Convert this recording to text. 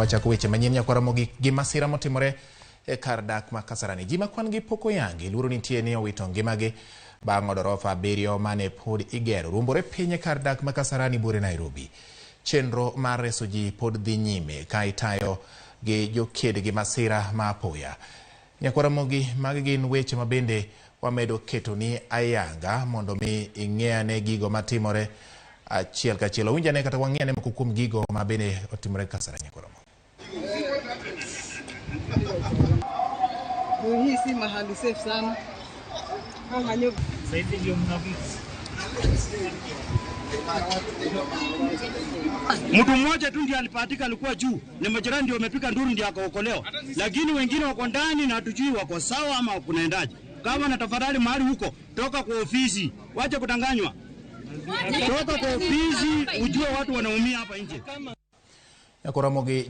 Wachako weche manyien nyakwara mogik gi masira motimore e kar dak ma Kasarani. Ji ma kwan gi pok oyangi, luoro nitie ni owito ngimagi bang' od orofa abiriyo mane pod igero ruombore piny e kar dak ma Kasarani buore Nairobi. Chenro mar reso ji pod dhi nyime ka itayo gi joked gi masira ma apoya. Nyakwara Ramogi, magi gin weche ma bende wamedo ketoni ayanga mondo mi ing'e ane gigo matimore achiel kachiel. Owinj ane kata wang'i ane moko kuom gigo ma bende otimore Kasarani, nyakwara Ramogi. Hii si mahali safe sana. Hanyo. Mtu mmoja tu ndiye alipatika, alikuwa juu, ni majirani ndio wamepiga nduru ndio akaokolewa, lakini wengine wako ndani na hatujui wako sawa ama kunaendaje. Kama na tafadhali, mahali huko, toka kwa ofisi, wache kudanganywa, toka kwa ofisi, ujue watu wanaumia hapa nje. Nyakwara Ramogi.